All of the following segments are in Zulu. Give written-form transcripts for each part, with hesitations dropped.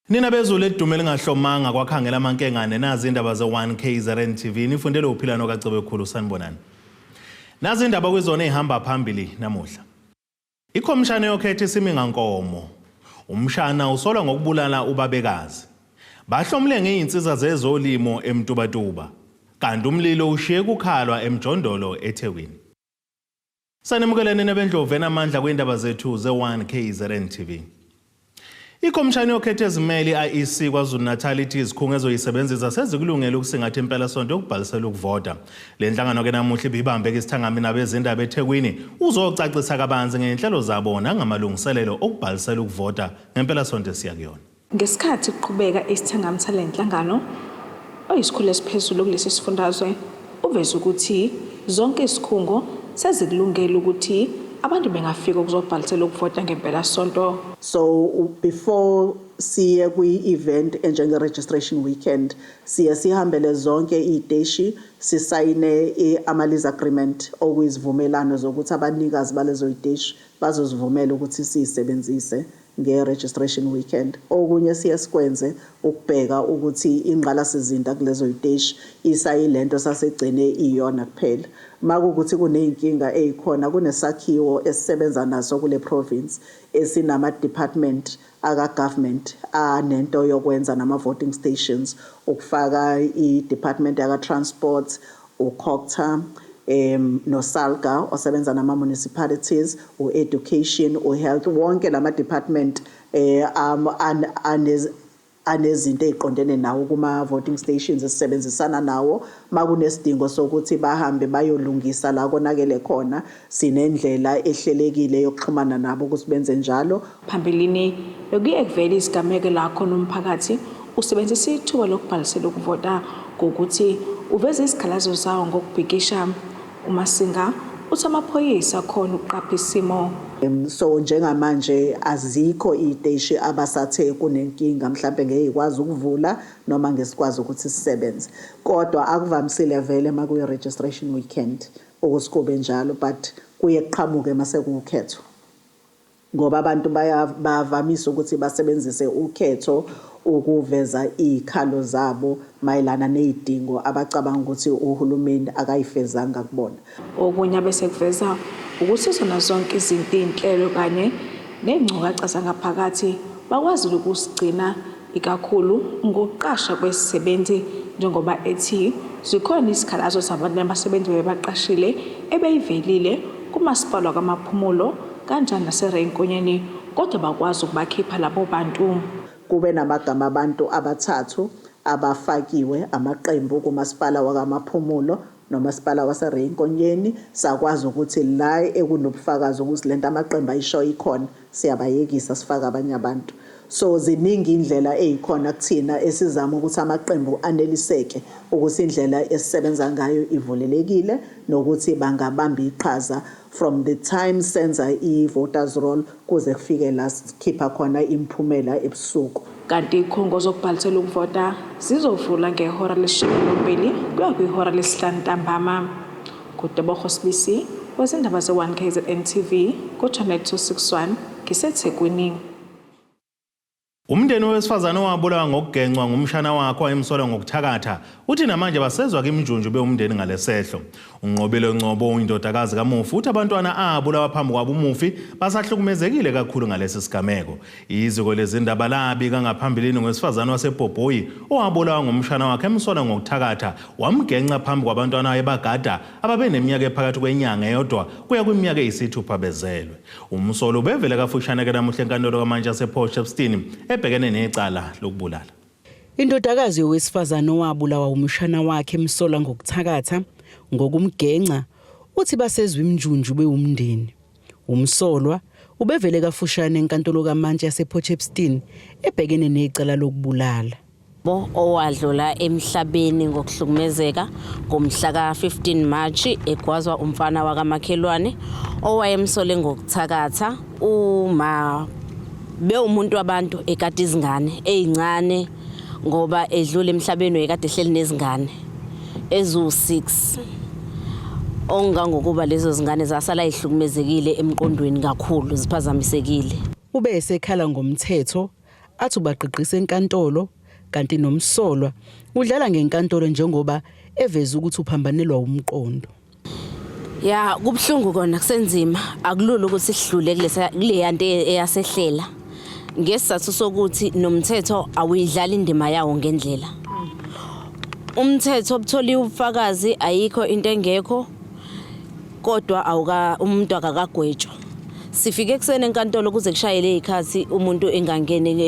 Nina bezulu edume lingahlomanga kwakhangela amankengane nazi indaba ze-1 KZN TV nifundele uphila nokaCebekhulu sanibonani. Nazi indaba kwizona ezihamba phambili namuhla. Ikhomishana yokhetho isimingankomo. Umshana usolwa ngokubulala ubabekazi. Bahlomule ngey'nsiza zezolimo eMtubatuba. Kanti umlilo ushiye kukhalwa eMjondolo eThekwini. Sanemukeleni nebendlovu enamandla kwindaba zethu ze-1 KZN TV. Ikhomishani yokhetho ezimele i-IEC KwaZulu-Natal ithi izikhungo ezoyisebenzisa sezikulungele ukusingatha impelasonto yokubhalisela ukuvota. Le nhlangano ke namuhla ibibambe ke isithangami nabezindaba eThekwini uzocacisa kabanzi ngezinhlelo zabo nangamalungiselelo okubhalisela ukuvota ngempelasonto esiya kuyona. Ngesikhathi kuqhubeka isithangami sale nhlangano, oyisikhulu esiphezulu kulesi sifundazwe uveze ukuthi zonke izikhungo sezikulungele ukuthi abantu bengafika ukuzobhalisela ukuvota ngempelasonto. So before siye kwi-event enjenge-registration weekend, siye sihambele zonke iy'teshi, sisayine ama-lease agreement, okuyizivumelano zokuthi abanikazi balezo y'teshi bazozivumela ukuthi siyisebenzise nge-registration weekend. Okunye siye sikwenze ukubheka ukuthi ingqalasizinda kulezo y'teshi isayilento sasegcine iyona kuphela. Makuwukuthi kuney'nkinga ey'khona, kunesakhiwo esisebenza naso kule province esinama-department aka-government anento yokwenza nama-voting stations, ukufaka i-department yaka-transport, uCogta, noSalga osebenza nama-municipalities, u-education, u-health, wonke lama-department anezinto ey'qondene nawo kuma-voting stations esisebenzisana nawo. Makunesidingo sokuthi bahambe bayolungisa la konakele khona, sinendlela ehlelekile yokuxhumana nabo ukuthi benze njalo. Phambilini bekuye kuvele izigameko la khona umphakathi usebenzisa ithuba lokubhalisela ukuvota ngokuthi uveze izikhalazo zawo ngokubhikisha. UMasinga uthi amaphoyisa akhona ukuqapha isimo. So njengamanje azikho iy'teshi abasathe kunenkinga, mhlampe ngeke ikwazi ukuvula noma ngesikwazi ukuthi sisebenze, kodwa akuvamisile vele uma kuyi-registration weekend ukuthi kube njalo, but kuye kuqhamuke mase kuwukhetho, ngoba abantu bayavamisa ukuthi basebenzise ukhetho ukuveza iy'khalo zabo mayelana ney'dingo abacabanga ukuthi uhulumeni akayifezanga kubona. Okunye abese kuveza ukuthi zona zonke izinto, iy'nhlelo kanye ney'ngcukaca zangaphakathi bakwazile ukusigcina, ikakhulu ngokuqasha kwezisebenzi, njengoba ethi zikhona izikhalazo zabantu abasebenzi bebebaqashile ebeyivelile kumasipala wakwaMaphumulo kanjani naseRay Nkonyeni, kodwa bakwazi ukubakhipha labo bantu. Kube namagama abantu abathathu abafakiwe amaqembu kumasipala wakaMaphumulo nomasipala waseRay Nkonyeni, sakwazi ukuthi la ekunobufakazi ukuthi lento amaqembu ayishoyo ikhona, siyabayekisa sifake abanye abantu. So ziningi indlela ey'khona kuthina esizama ukuthi amaqembu aneliseke ukuthi indlela esisebenza ngayo ivulelekile nokuthi bangabamba iqhaza from the time senza i-voters roll kuze kufike la sikhipha khona imiphumela ebusuku. Kanti izikhungo zokubhalisela ukuvota zizovula ngehora lesi-8 kuya kwihora lesi-5 ntambama. NguTebogo Sibisi wezindaba ze-1 KZN TV ku-Channel 261 ngiseThekwini. Umndeni wowesifazane owabulawa ngokugencwa ngumshana wakhe owayemsola ngokuthakatha uthi namanje basezwa kimjunju bewumndeni ngalesehlo. UNqobile Ngcobo uyindodakazi kamufi uthi abantwana abulawa phambi kwabo umufi basahlukumezekile kakhulu ngalesi sigameko. Iziko lezindaba labika ngaphambilini ngowesifazane waseBhobhoyi owabulawa ngumshana wakhe emsola ngokuthakatha wamgenca phambi kwabantwana ayebagada ababeneminyaka ephakathi kwenyanga eyodwa kuya kwiminyaka eyisithupha bezelwe. Umsolo ubevele kafushane ke namuhla enkantolo kamantshi yasePort Shepstone ebhekene necala lokubulala. Indodakazi yowesifazane owabulawa umshana wakhe emsola ngokuthakatha ngokumgenca uthi basezwa imjunju bewumndeni. Umsolwa ubevele kafushane enkantolo kamantshi yasePort Shepstone ebhekene necala lokubulala. Owadlula emhlabeni ngokuhlukumezeka ngomhla ka-15 March egwazwa umfana wakamakhelwane owayemsole ngokuthakatha. Uma bewumuntu wabantu ekade izingane ezincane, ngoba edlula emhlabeni wayekade ehleli nezingane eziwu-6, ongangokuba lezo zingane zasala ihlukumezekile emqondweni kakhulu, ziphazamisekile. Ube esekhala ngomthetho. athi ubagqigqisa enkantolo kanti nomsolwa udlala ngenkantolo njengoba eveza ukuthi uphambanelwa umqondo. Ya, kubuhlungu kona, kusenzima, akulula ukuthi sidlule kuleya nto eyasehlela ngesizathu sokuthi nomthetho awuyidlali indima yawo ngendlela. Umthetho obutholiwe ubufakazi, ayikho into engekho, kodwa awuka umuntu akakagwetshwa. Sifike ekuseni enkantolo kuze kushayele izikhathi umuntu engangeni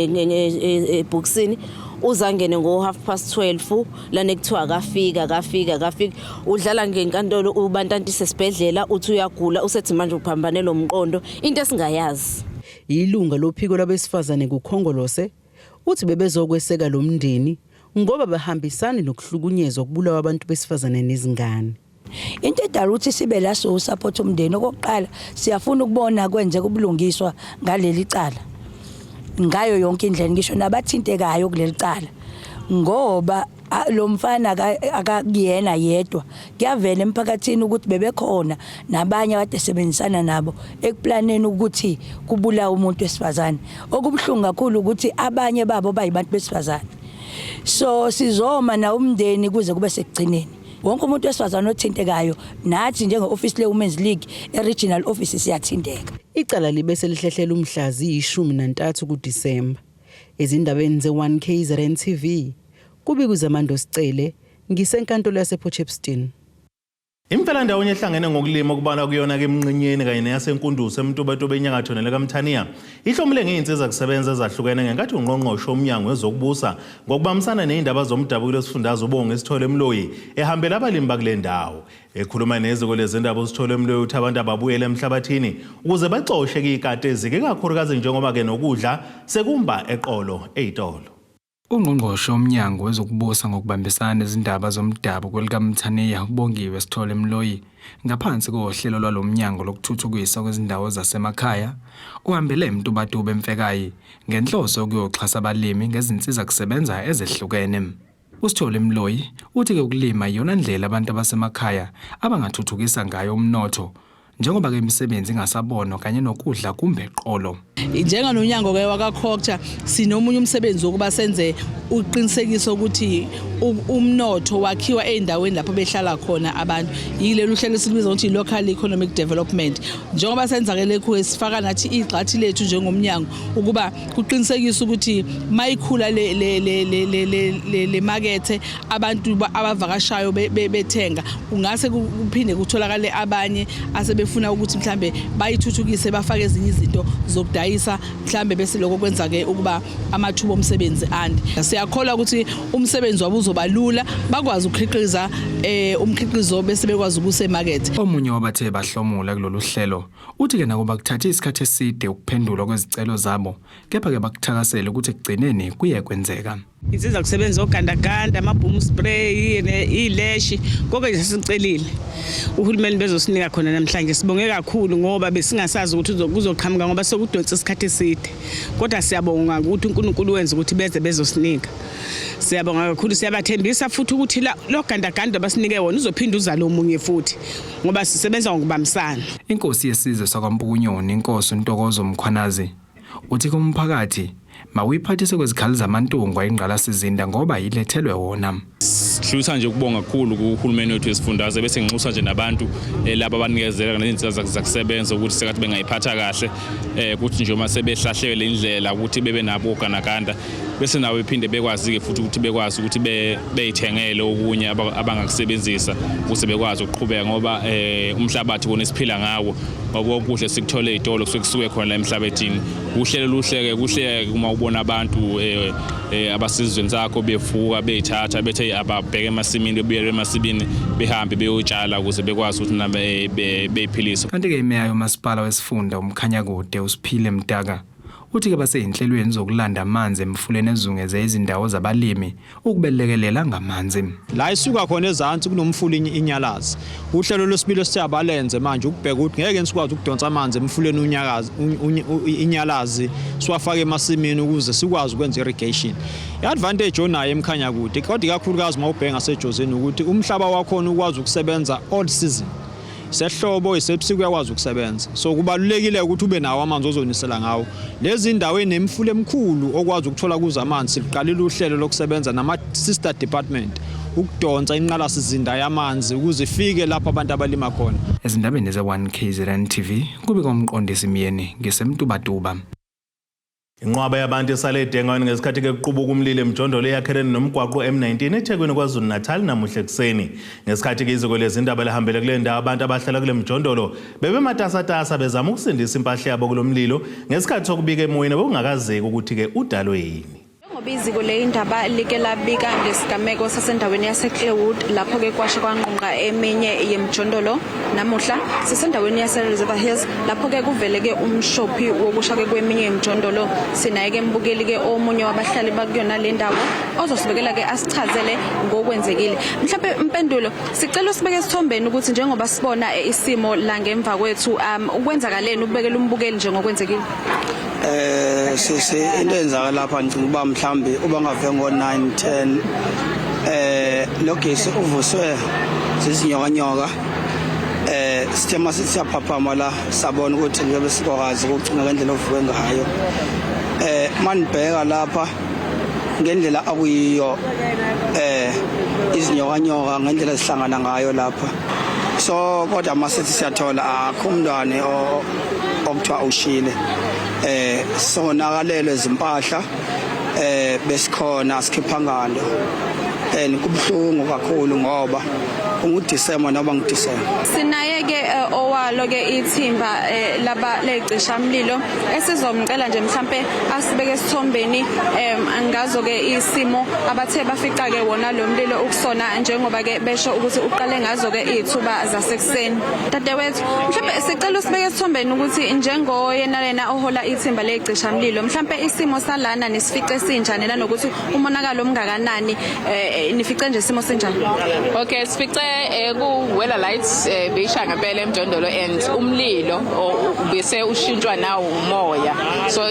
ebhokisini, uzangene ngo 12:30 lana kuthiwa akafika akafika akafika. Udlala ngenkantolo, ubantantise esibhedlela, uthi uyagula, usethi manje uphambanelo umqondo, into esingayazi. Ilunga lophiko lwabesifazane kuKhongolose uthi bebezokweseka lo mndeni ngoba bahambisani nokuhlukunyezwa kubulawa abantu besifazane nezingane. Into edala ukuthi sibe la so-support umndeni, okokuqala siyafuna ukubona kwenzeka ubulungiswa ngaleli cala ngayo yonke indlela, ngisho nabathintekayo kuleli cala, ngoba lo mfana akakuyena yedwa, kuyavela emphakathini ukuthi bebekhona nabanye abade sebenzisana nabo ekuplaneni ukuthi kubulawa umuntu wesifazane. Okubuhlungu kakhulu ukuthi abanye babo bayibantu besifazane. So sizoma na umndeni kuze kube sekugcineni. Wonke umuntu wesifazane othintekayo, nathi njenge-office le-Women's League e-regional office siyathinteka. Icala libe selihlehlela umhla ziyi-13 kuDisemba. Ezindabeni ze-1 KZN TV, kubika uZamando Sicele ngisenkantolo yasePort. Imfelandawonye ehlangene ngokulima okubalwa kuyona-ke eMnqinyeni kanye neyaseNkundusi eMtubatuba enyakatho nelekaMthaniya ihlomule ngey'nsiza kusebenza ezahlukene ngenkathi ungqongqoshe womnyango wezokubusa ngokubambisana ney'ndaba zomdabu kulesifundazwe uBongi Sithole Mloyi ehambela abalimi bakule ndawo. Ekhuluma neziko lezindaba uSithole Mloyi uthi abantu ababuyele emhlabathini ukuze baxoshe ikati eziko, ikakhulukazi njengoba-ke nokudla sekumba eqolo ey'tolo. Ungqongqoshe womnyango wezokubusa ngokubambisana nezindaba zomdabu kwelikaMthaniya uBongiwe Sithole Mloyi ngaphansi kohlelo lwalo mnyango lokuthuthukiswa kwezindawo zasemakhaya uhambele eMtubatuba eMfekayi ngenhloso yokuyoxhasa abalimi ngezinsiza kusebenza ezehlukene. USithole Mloyi uthi-ke ukulima iyona ndlela abantu abasemakhaya abangathuthukisa ngayo umnotho njengoba-ke imisebenzi ingasabonwa kanye nokudla kumbe eqolo. Njenganonyango-ke wakaCogta sinomunye umsebenzi wokuba senze uqinisekise ukuthi umnotho wakhiwa ey'ndaweni lapho behlala khona abantu. Yilelu hlelo esilibiza ngokuthi i-local economic development. Njengoba senza-ke lekhu sifaka nathi igxathi lethu njengomnyango ukuba kuqinisekise ukuthi mayikhula le makethe, abantu abavakashayo bethenga, kungase kuphinde kutholakale abanye asebefuna ukuthi mhlambe bayithuthukise, bafake ezinye izinto zokudayisa mhlambe, bese lokho kwenza-ke ukuba amathuba omsebenzi ande. Siyakholwa ukuthi umsebenzi wabo uzoba lula, bakwazi ukukhiqiza umkhiqizo bese bekwazi ukusemakethe. Omunye wabathe bahlomula kulolu hlelo uthi-ke nakuba kuthathe isikhathi eside ukuphendulwa kwezicelo zabo, kepha-ke bakuthakasele ukuthi ekugcineni kuye kwenzeka. Insiza kusebenza ogandaganda, ama-boom spray, ileshi, konke nje sikucelile uhulumeni bezosinika khona namhlanje. Sibonge kakhulu ngoba besingasazi ukuthi kuzoqhamuka ngoba sekudonsa isikhathi eside, kodwa siyabonga ukuthi uNkulunkulu wenza ukuthi beze bezosinika. Siyabonga kakhulu, siyabathembisa futhi ukuthi lo gandaganda basinike wona uzophinda uzale omunye futhi ngoba sisebenza ngokubambisana. Inkosi yesizwe sakwaMpukunyoni, inkosi uNtokozo Mkhwanazi, uthi kumphakathi mawuyiphathise kwezikhali zamantungwa ingqalasizinda ngoba ilethelwe wona. Sidlulisa nje ukubonga kakhulu kuhulumeni wethu wesifundazwe, bese nginxusa nje nabantu laba abanikezela ngezinsiza zakusebenza ukuthi sekathi bengayiphatha kahle, ukuthi nje uma sebehlahlele indlela ukuthi bebe nabo ogandaganda, bese nabo bephinde bekwazi-ke futhi ukuthi bekwazi ukuthi beyithengele okunye abangakusebenzisa ukuze bekwazi ukuqhubeka, ngoba umhlabathi wona esiphila ngawo, ngoba okuhle sikuthole ey'tolo kusuke kusuke khona la emhlabathini. Kuhlelo luhleke kuhleke uma ubona abantu abasizweni sakho bevuka beyithatha bethe ababheke emasimini, bebuyele emasimini, behambe beyotshala ukuze bekwazi ukuthi nabo beyiphilise. Kanti-ke imeya yomasipala wesifunda uMkhanyakude uSiphile Mdaka uthi-ke basey'nhlelweni zokulanda amanzi emfuleni ezungeze izindawo zabalimi ukubelekelela ngamanzi. La isuka khona ezansi kunomfula iNyalazi. Uhlelo lwesibili esiyabalenze manje ukubheka ukuthi ngeke sikwazi ukudonsa amanzi emfuleni uNyakazi iNyalazi siwafake emasimini ukuze sikwazi ukwenza irrigation. I-advantage onayo eMkhanyakude kodwa ikakhulukazi uma ubheka ngaseJozini ukuthi umhlaba wakhona ukwazi ukusebenza all season. Sehlobo isebusika uyakwazi ukusebenza. So kubalulekile ukuthi ube nawo amanzi ozonisela ngawo. Lezi ndawo enemifula emikhulu okwazi ukuthola kuzo amanzi, siqalile uhlelo lokusebenza nama sister department ukudonsa inqalasizinda yamanzi ukuze ifike lapho abantu abalima khona. Ezindabeni ze-1 KZN TV kubika uMqondisi Myeni ngiseMtubatuba. Inqwaba yabantu esale edengwane ngesikhathi ke kuqubuka umlilo emjondolo eyakhelene nomgwaqo M19 eThekwini KwaZulu-Natal namuhla ekuseni. Ngesikhathi ke iziko lezindaba lihambele kule ndawo, abantu abahlala kule mjondolo bebematasatasa bezama ukusindisa impahla yabo kulo mlilo. Ngesikhathi sokubika emoyeni bekungakazeki ukuthi ke udalwe yini. Njengoba iziko leyindaba like labika ngesigameko sasendaweni yaseClearwood lapho-ke kwasha kwanqunqa eminye yemijondolo, namuhla sisendaweni yase-Reservoir Hills lapho-ke kuveleke umshophi wokusha-ke kweminye yemijondolo. Sinaye-ke mbukeli-ke omunye wabahlali bakuyona le ndawo ozosibekela-ke asichazele ngokwenzekile. Mhlawumbe Mpendulo, sicela usibeke esithombeni ukuthi njengoba sibona isimo la ngemva kwethu, ukwenzakaleni, ukubekela umbukeli nje ngokwenzekile. Sisi, into eyenzakala lapha, ngicinga uba mhlambi uba ngave ngo-9 10 lo gesi uvuswe zizinyokanyoka. Sithe masithi siyaphaphama la, sabona ukuthi njengoba sikwazi ukucima ngendlela ovuke ngayo. Manibheka lapha ngendlela akuyiyo, izinyokanyoka ngendlela zihlangana ngayo lapha. So kodwa masithi siyathola, akho umntwana okuthiwa ushile. Sonakalelwe izimpahla, besikhona sikhiphanga nto, and kubuhlungu kakhulu ngoba unguDisemba noma nguDisemba. Sinaye-ke owalo-ke ithimba laba lecishamlilo esizomcela nje mhlampe asibeke esithombeni ngazo-ke isimo abathe bafica-ke wona lo mlilo ukusona, njengoba-ke besho ukuthi uqale ngazo-ke iy'thuba zasekuseni. Dadewethu, mhlampe sicela usibeke esithombeni ukuthi njengoyena lena ohola ithimba lecishamlilo, mhlampe isimo salana nisifice sinjani, nanokuthi umonakalo omngakanani, nifice nje isimo sinjani? Okay, sifice ku weather lights beyisha ngempela emjondolo, and umlilo bese ushintshwa nawo umoya, so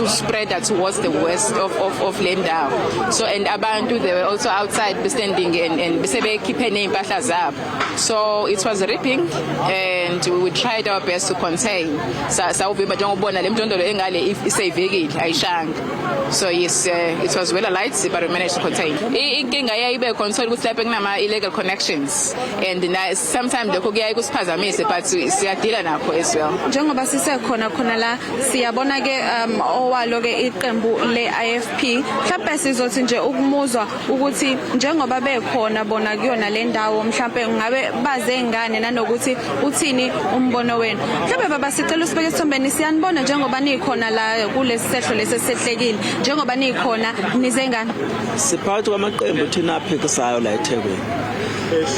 uspread towards the west of le ndawo. So and abantu, they were also outside standing and bese bekhiphe nezimpahla zabo, so it was ripping and we tried our best to contain, sawuvimba njengobona le mjondolo engale iseyivekile, ayishanga. So yes, it was well light, but we managed to contain. Inkinga yayibe khona, uthola ukuthi lapha kunama illegal connections and na sometimes lokho kuyaye kusiphazamise, but siyadila nakho as well. Njengoba sisekhona khona la, siyabona ke owalo ke iqembu le-IFP, mhlawumbe sizothi nje ukumuzwa ukuthi njengoba bekhona bona kuyona le ndawo, mhlawumbe ngabe baze ngane, nanokuthi uthini umbono wenu. Mhlawumbe baba, sicela usibeke esithombeni, siyanibona njengoba nikhona la kulesi sehlo lesi esehlekile, njengoba nikhona nize ngane? Siphakathi kwamaqembu thina aphikisayo la eThekwini.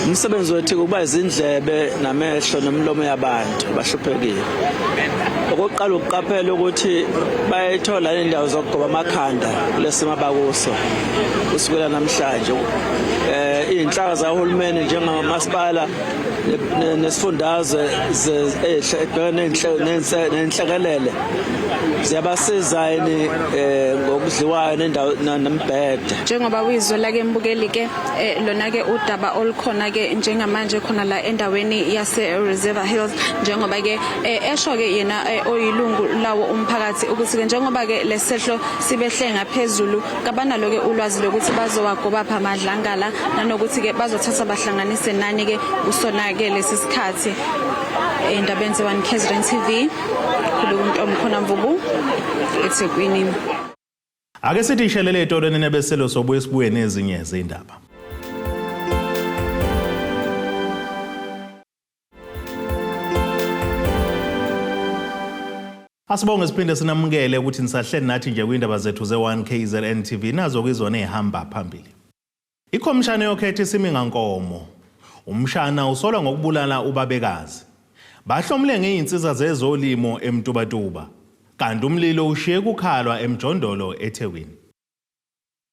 Umsebenzi wethu ukuba izindlebe namehlo nomlomo yabantu abahluphekile. Okokuqala ukuqaphela ukuthi bayayithola indawo zokugoba amakhanda kulesimo abakuso kusukela namhlanje. Iy'nhlaka zahulumeni njengamasipala nesifundazwe ebhekene nenhlekelele ziyabasiza yini ngokudliwayo nendawo nembhede. Njengoba uyizwela ke mbukeli ke lona ke udaba olukhona ke njengamanje khona la endaweni yase Reservoir Hills, njengoba ke esho ke yena oyilungu lawo umphakathi ukuthi ke njengoba ke lesehlo sibehle ngaphezulu, kabanalo ke ulwazi lokuthi bazowagoba pha amadlangala, nanokuthi ke bazothatha bahlanganise nani ke usona ke lesi sikhathi. Endabeni ze-1 KZN TV, Khuluntombi khona Mvubu, eThekwini. Ake sithi ishelele etolweni nebeselo, sobuye sibuye nezinye zindaba. Asibonge siphinde sinamukele ukuthi nisahleli nathi nje kwindaba zethu ze-1 KZN TV, nazo kizona ezihamba phambili. Ikhomishana yokhetho isimi ngankomo. Umshana usolwa ngokubulala ubabekazi. Bahlomule ngey'nsiza zezolimo eMtubatuba. Kanti umlilo ushiye kukhalwa emjondolo eThekwini.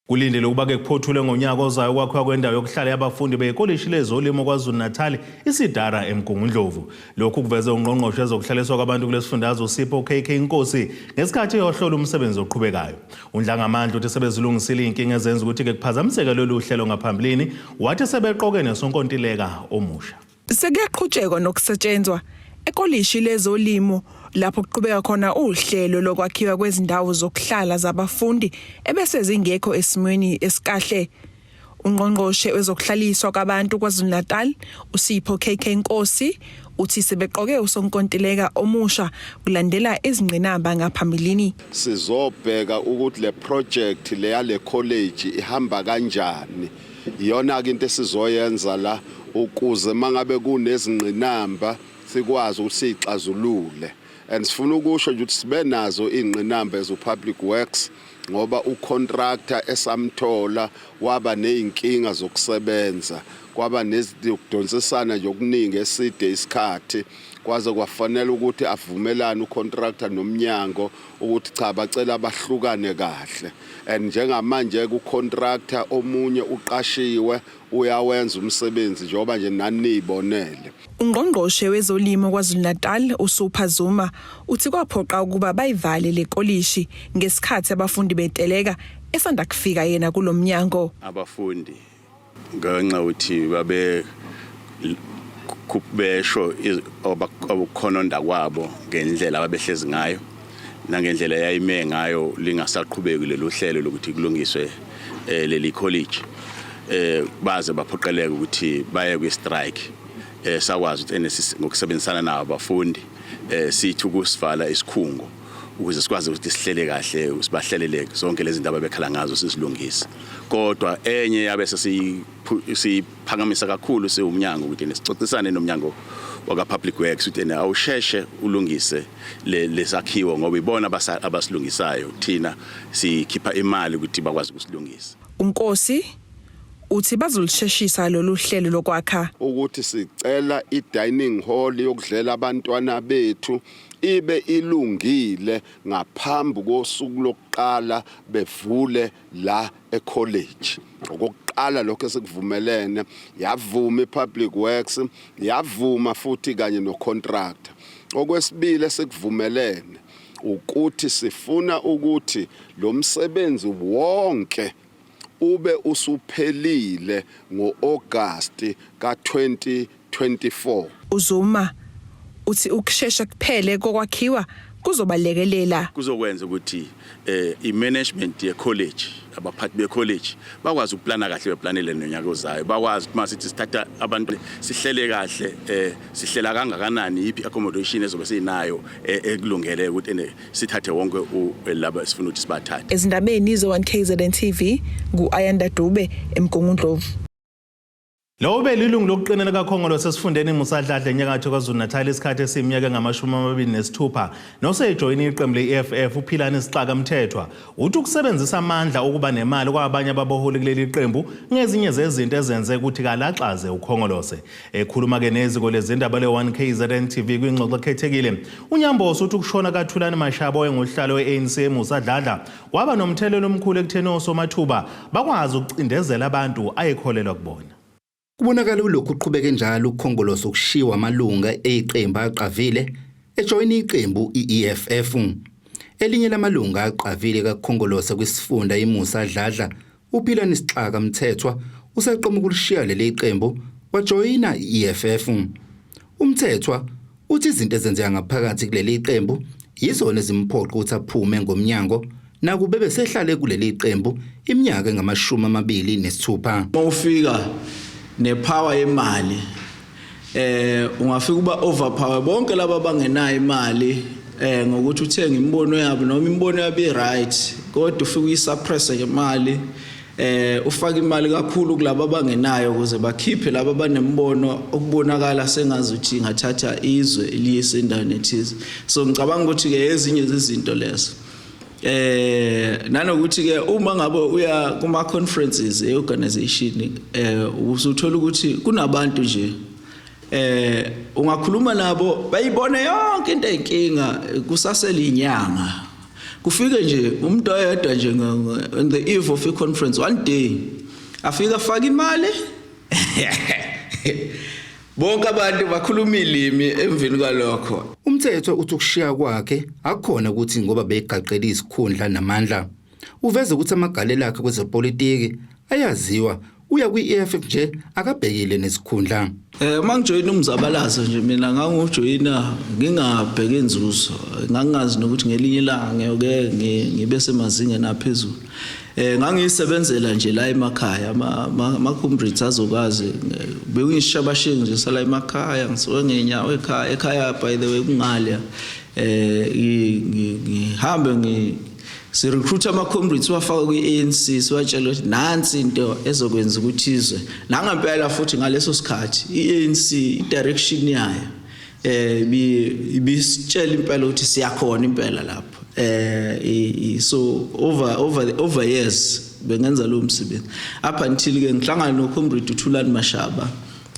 Kulindele ukuba-ke kuphothulwe ngonyaka ozayo ukwakhiwa kwendawo yokuhlala yabafundi bekolishi lezolimo KwaZulu-Natal iSidara eMgungundlovu. Lokhu kuveze ungqongqoshe wezokuhlaliswa kwabantu kulesifundazwe uSipho KK Nkosi ngesikhathi eyohlola umsebenzi oqhubekayo. Undlangamandla uthi sebezilungisile iy'nkinga ezenza ukuthi-ke kuphazamiseke lolu hlelo ngaphambilini, wathi sebeqoke nesonkontileka omusha. Sekuyaqhutshekwa nokusetshenzwa ekolishi lezolimo lapho kuqhubeka khona uhlelo lokwakhiwa kwezindawo zokuhlala zabafundi ebese zingekho esimweni esikahle. Ungqongqoshe wezokuhlaliswa kwabantu KwaZulu-Natal uSipho KK Nkosi uthi sebeqoke usonkontileka omusha kulandela izingqinamba ngaphambilini. Sizobheka ukuthi le project leya le college ihamba kanjani. Iyona ke into esizoyenza la ukuze mangabe kunezingqinamba sikwazi ukuthi siyixazulule. And sifuna ukusho nje ukuthi sibe nazo ingqinamba as public works ngoba ucontractor esamthola waba nezinkinga zokusebenza, kwaba nezidonsisana nje okuningi eside isikhathi, kwaze kwafanele ukuthi avumelane ucontractor nomnyango ukuthi cha, bacela bahlukane kahle. And njengamanje kucontractor omunye uqashiwe, uyawenza umsebenzi njengoba nje nani niyibonele. Ungqongqoshe wezolimo KwaZulu-Natal uSuper Zuma uthi kwaphoqa ukuba bayivale le kolishi ngesikhathi abafundi beteleka esanda kufika yena kulomnyango. Abafundi ngenxa ukuthi babe besho ukukhononda kwabo ngendlela ababehlezi ngayo nangendlela yayime ngayo, lingasaqhubeki lolu hlelo lokuthi kulungiswe leli college, baze baphoqeleka ukuthi baye kwi strike. Sakwazi ukuthi ngokusebenzisana nabo abafundi sithi ukusivala isikhungo ukuze sikwazi ukuthi sihlele kahle, sibahlelele zonke lezi ndaba bekhala ngazo, sizilungise. Kodwa enye yabe sesiyiphakamisa kakhulu siwumnyango ukuthi sixoxisane nomnyango waka Public Works ukuthi awusheshe ulungise lesakhiwo ngoba ibona abasilungisayo, thina sikhipha imali ukuthi bakwazi ukusilungisa. Unkosi uthi bazolisheshisa lolu hlelo lokwakha. Ukuthi sicela i-dining hall yokudlela abantwana bethu ibe ilungile ngaphambi kosuku lokuqala bevule la ecollege. Okokuqala lokho esikuvumelene, yavuma iPublic Works, yavuma futhi kanye nocontractor. Okwesibili esikuvumelene ukuthi sifuna ukuthi lo msebenzi wonke ube usuphelile ngoAugust ka2024. uZuma uthi ukushesha kuphele kokwakhiwa kuzobalekelela. Kuzokwenza ukuthi i-management ye-college, abaphathi be-college bakwazi ukuplana kahle, beplanele nonyaka ozayo, bakwazi ukuthi masithi sithatha abantu sihlele kahle, sihlela kangakanani, yiphi accommodation ezobe sinayo ekulungele ukuthi ene sithathe wonke laba sifuna ukuthi sibathathe. Ezindabeni ze-1 KZN TV, ngu-Ayanda Dube eMgungundlovu. Lo ubelilungu lokuqina likaKhongolose esifundeni Musa Dladla enyakatho KwaZulu-Natal isikhathi esiyiminyaka engama-26 nosejoyini iqembu le-EFF, uPhilani Sixaka Mthethwa, uthi ukusebenzisa amandla okuba nemali kwabanye ababaholi kuleli qembu ngezinye zezinto ezenze ukuthi kalaxaze uKhongolose. Ekhuluma-ke neziko lezindaba le-1 KZN TV kwingxoxo ekhethekile, uNyambose uthi ukushona kaThulani Mashaba oyengusihlalo we-ANC eMusa Dladla kwaba nomthelela omkhulu ekutheni osomathuba bakwazi ukucindezela abantu ayekholelwa kubona. Kubonakala ulokhu uqhubeke njalo uKhongolose ukushiwa amalunga eqembu aqavile ejoyina iqembu i-EFF. Elinye lamalunga aqavile kaKhongolose kwisifunda iMusa Dladla, uPhilani Sixaka Mthethwa, useqoma ukulishiya leli qembu wajoyina i-EFF. UMthethwa uthi izinto ezenzeka ngaphakathi kuleli qembu yizona ezimphoqa ukuthi aphume ngomnyango nakube besehlale kuleli qembu iminyaka engama-26. Mawufika nepower yemali, ungafika uba overpower bonke laba abangenayo imali ngokuthi uthenge imibono yabo, noma imibono yabo i-right, kodwa ufike uyisuppress ngemali, ufaka imali kakhulu kulabo abangenayo ukuze bakhiphe labo abanembono okubonakala sengazuthi ingathatha izwe liyise endaweni ethize. So ngicabanga ukuthi ke ezinye zezinto lezo, nanokuthi ke uma ngabe uya kuma conferences eorganization, usuthola ukuthi kunabantu nje ungakhuluma nabo bayibone yonke into eyinkinga kusasela inyanga, kufike nje umuntu oyedwa nje on the eve of a conference one day, afika afaka imali, bonke abantu bakhuluma ilimi emveni kwalokho. UMthethwa uthi ukushiya kwakhe akukhona ukuthi ngoba begaqele izikhundla namandla. Uveze ukuthi amagalelo akhe kwezepolitiki ayaziwa. Uya kwi-EFF nje akabhekile nesikhundla. Uma ngijoyina umzabalazo nje mina ngangiwujoyina ngingabheke inzuzo, ngangingazi nokuthi ngelinye ilanga ngiyoke ngibe semazingeni aphezulu. Ngangiyisebenzela nje la emakhaya, ama-comrades azokwazi, bekuyishabasheki nje sala emakhaya, ngisuke ngenyawo ekhaya, ekhaya by the way kungalya. Ngihambe si-recruit ama-comrades siwafaka kwi-ANC, siwatshela ukuthi nansi into ezokwenza ukuthi izwe. Nangempela futhi ngaleso sikhathi i-ANC i-direction yayo ibisitshela impela ukuthi siyakhona impela lapho. So over years bengenza lo msebenzi up until ke ngihlangana no-comrade uThulani Mashaba,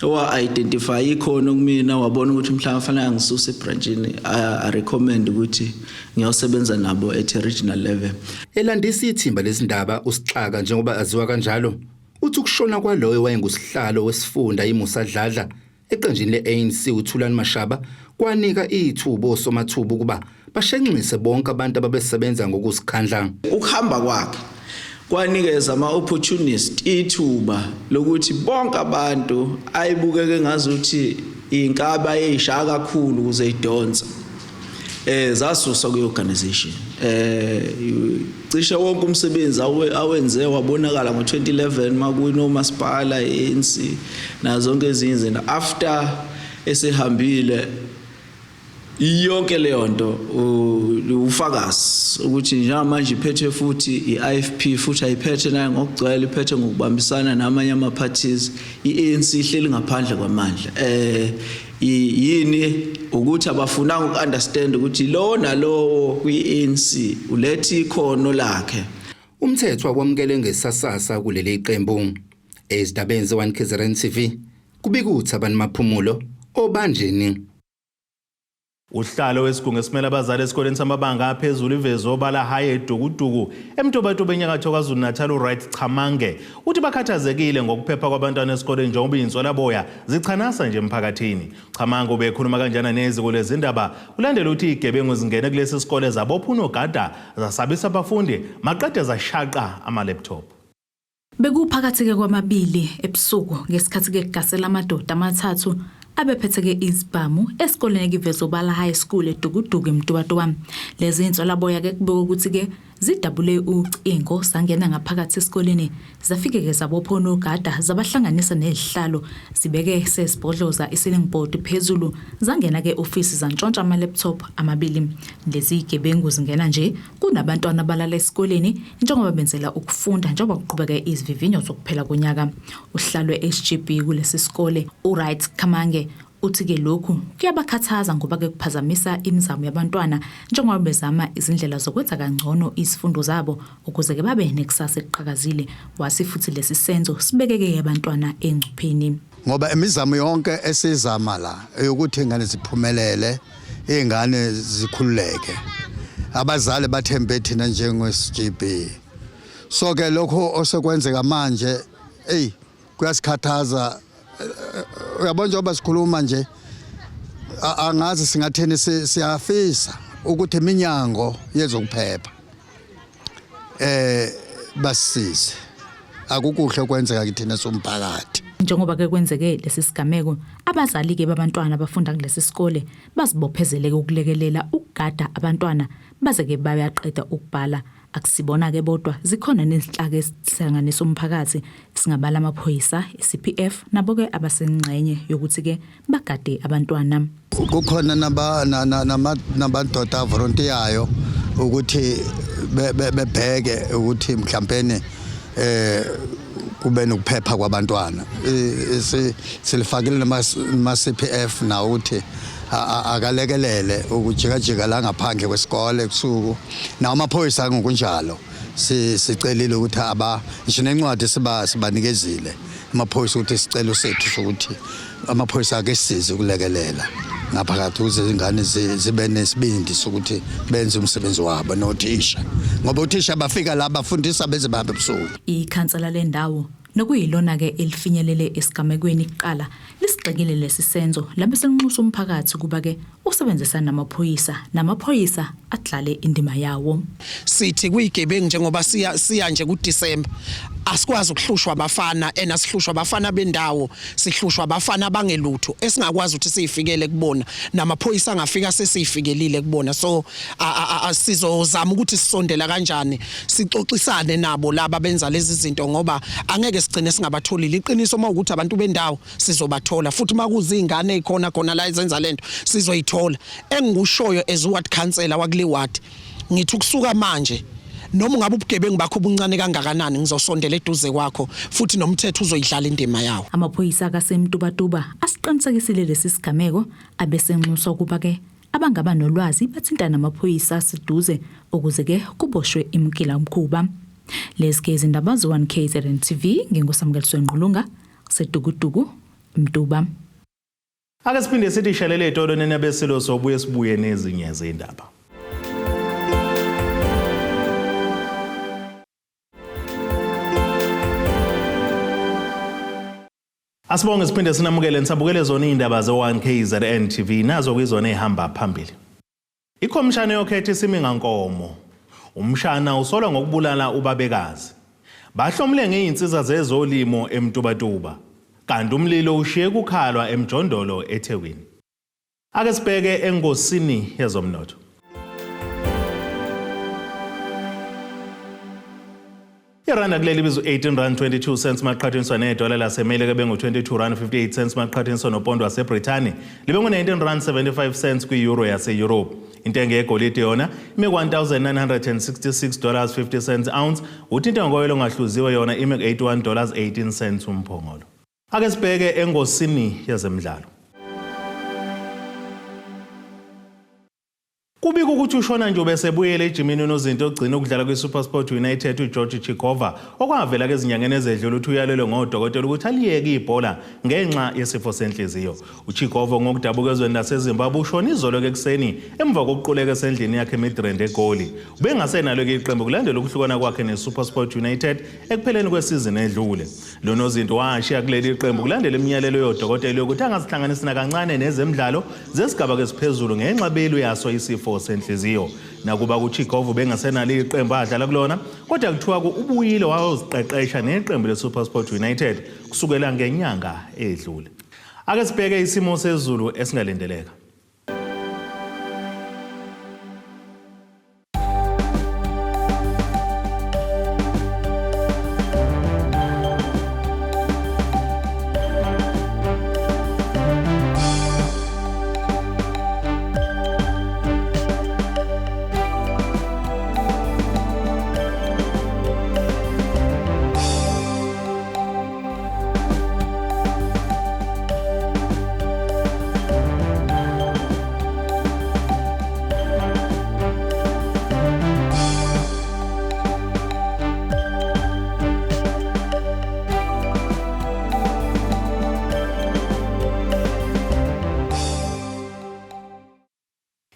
owa-identify ikhono kumina, wabona ukuthi mhlawumbe fanele angisuse ebranchini, a recommend ukuthi ngiyosebenza nabo at regional level. Elandisa ithimba lezindaba, uSixaka njengoba aziwa kanjalo uthi ukushona kwaloyo wayengusihlalo wesifunda iMusa Dladla eqenjini le-ANC uThulani Mashaba kwanika ithuba osomathuba ukuba bashenxise bonke abantu ababesebenza ngokusikhandla. Ukuhamba kwakhe kwanikeza ama-opportunist ithuba lokuthi bonke abantu ayibukeke ngazuthi inkaba eyishaya kakhulu ukuze idonse zasuswa kwi-organization. Cishe wonke umsebenzi awenze wabonakala ngo-2011 makunomasipala i-ANC nazo zonke ezinye izinto. After esehambile yonke leyo nto, ufakazi ukuthi njengamanje iphethe futhi i-IFP, futhi ayiphethe nayo ngokugcwele, iphethe ngokubambisana namanye ama-parties. I-ANC ihleli ngaphandle kwamandla. Yini ukuthi abafunanga uku-understand ukuthi lo nalowo kwi-ANC uletha ikhono lakhe. Umthetho wamukele ngesasasa kuleli qembu. Ezindabeni ze-1 KZN TV kubika uThabani Maphumulo obanjeni. Uhlalo wesigungu esimele abazali esikoleni samabanga aphezulu iVezobala High eDukuduku eMtubatuba enyakatho KwaZulu-Natal uRight Chamange uthi bakhathazekile ngokuphepha kwabantwana esikoleni njengoba iy'nswelaboya zichanasa nje emphakathini. Chamange ubekhuluma kanjana neziko lezindaba kulandela ukuthi iy'gebengu zingene kulesi sikole zabopha unogada zasabisa abafundi maqede zashaqa ama-laptop. Bekuphakathi-ke kwamabili ebusuku ngesikhathi-ke kugasela amadoda amathathu abephethe-ke izibhamu esikoleni ekiVezobala High School eDukuduku eMtubatuba. Lezi iy'nswelaboya-ke kubikwa ukuthi-ke zidabule ucingo zangena ngaphakathi esikoleni, zafike-ke zabopha onogada zabahlanganisa nezihlalo, zibeke sesibhodloza i-ceiling board phezulu, zangena-ke ofisi zantshontsha ama-laptop amabili. Lezi zigebengu zingena nje kunabantwana abalala esikoleni njengoba benzela ukufunda njengoba kuqhubeka izivivinyo zokuphela konyaka. Uhlalo we-SGB kulesi sikole uRight Khamange uthi-ke lokhu kuyabakhathaza ngoba-ke kuphazamisa imizamo yabantwana njengoba bezama izindlela zokwenza kangcono izifundo zabo ukuze-ke babe nekusasa eliqhakazile. Wasi futhi lesi senzo sibekeke abantwana engcupheni. Ngoba imizamo yonke esizama la eyokuthi ingane ziphumelele, ingane zikhululeke, abazali bathembe thina njenge-SGB. So ke lokho osekwenzeka manje, ey, kuyasikhathaza. Uyabona, njengoba sikhuluma nje angazi singathini. Siyafisa ukuthi iminyango yezokuphepha basisize. Akukuhle kwenzeka kithina somphakathi. Njengoba-ke kwenzeke lesi sigameko, abazali-ke babantwana abafunda kulesi sikole bazibophezeleke ukulekelela ukugada abantwana baze-ke bayaqeda ukubhala. Akusibona-ke bodwa, zikhona nezinhlaka ezihlanganisa umphakathi, singabala amaphoyisa, i-CPF, nabo-ke abasengxenye yokuthi-ke bagade abantwana. Kukhona namadoda avolontiyayo ukuthi bebheke ukuthi mhlawumpeni kube nokuphepha kwabantwana. Silifakile nama CPF nawo ukuthi akalekelele ukujikajika la ngaphandle kwesikole ebusuku, nawo amaphoyisa ngokunjalo. Sicelile ukuthi aba ngisho nencwadi sibanikezile amaphoyisa ukuthi isicelo sethu sokuthi amaphoyisa ake sisize ukulekelela ngaphakathi ukuze izingane zibe nesibindi sokuthi benze umsebenzi wabo, nothisha, ngoba uthisha bafika la bafundisa beze bahambe ebusuku. Ikhansela lendawo. nokuyilona-ke elifinyelele esigamekweni kuqala lisigxekile lesi senzo labe selinxusa umphakathi ukuba-ke usebenzisane namaphoyisa namaphoyisa adlale indima yawo. Sithi kuyigebengu njengoba siya siya nje kuDecember asikwazi ukuhlushwa abafana ena sihlushwa abafana bendawo sihlushwa abafana abangelutho esingakwazi ukuthi siyifikele kubona namaphoyisa angafika sesiyifikelile kubona so sizozama ukuthi sisondela kanjani sixoxisane nabo laba benza lezi zinto ngoba angeke sigcine singabatholile iqiniso uma ukuthi abantu bendawo sizobathola futhi uma kuzingane ezikhona khona la ezenza lento sizoyithola engikushoyo as ward councillor wakule ward ngithi ukusuka manje noma ungabe ubugebengu bakho obuncane kangakanani ngizosondela eduze kwakho futhi nomthetho uzoyidlala indima yawo. Amaphoyisa akaseMtubatuba asiqinisekisile lesi sigameko abesenxuswa ukuba-ke abangaba nolwazi bathintane namaphoyisa aseduze ukuze-ke kuboshwe imgilamkhuba. Lezi ke izindaba ze-1 KZN TV nginguSamukeliswe Ngqulunga seDukuduku Mtuba. Ake siphinde sithi shelele etolo nina besilo sobuye sibuye nezinye zindaba. Asibonge siphinde sinamukele nisabukele zona izindaba ze-1 KZN TV nazo kuyizona ezihamba phambili. Ikhomishana yokhetho isimi ngankomo. Umshana usolwa ngokubulala ubabekazi. Bahlomule ngey'nsiza zezolimo eMtubatuba. Kanti umlilo ushiye kukhalwa eMjondolo eThekwini. Ake sibheke engosini yezomnotho. Iranda kuleli bizu 18 rand 22 cents maqhathaniswa nedola laseMelika bengu 22 rand 58 cents maqhathaniswa nopondo waseBrithani libe ngu 19 rand 75 cents kwi-euro yase-Europe. Intengo yegolide yona ime ku 1966 dollars 50 cents ounce, uthi intengo koyelo ongahluziwe yona ime ku 81 dollars 18 cents umphongolo. Ake sibheke engosini yezemidlalo. Kubikwa ukuthi ushona nje ubesebuyele ejimini unozinto ogcina ukudlala kwi-SuperSport United uGeorge Chigova okwavela ezinyangeni ezedlule ukuthi uyalelwe ngodokotela ukuthi aliyeke ibhola ngenxa yesifo senhliziyo. UChigova ngokudabuka ezweni laseZimbabwe ushona izolo ekuseni emva kokuquleka esendlini yakhe eMidrand eGoli. Ubengasenalo-ke iqembu kulandela ukuhlukana kwakhe ne-SuperSport United ekupheleni kwesizini edlule. Lo nozinto washiya kuleli qembu kulandela imiyalelo yodokotela yokuthi angazihlanganisi nakancane nezemidlalo zesigaba esiphezulu ngenxa belu yaso isifo senhliziyo. Nakuba kuChigova bengasenalo iqembu adlala kulona, kodwa kuthiwa ubuyile wayoziqeqesha neqembu leSuperSport United kusukela ngenyanga edlule. Ake sibheke isimo sezulu esingalindeleka.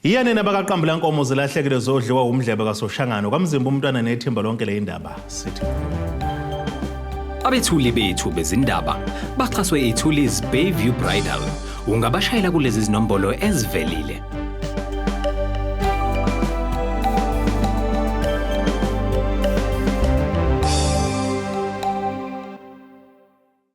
Iyanena bakaqambula nkomo zilahlekile zodliwa umdlebe kaSoshangano kwaMzimba umntwana nethimba lonke le indaba sithi. Abethuli bethu bezindaba baxhaswe iThulis Bayview Bridal. Ungabashayela kulezi zinombolo ezivelile.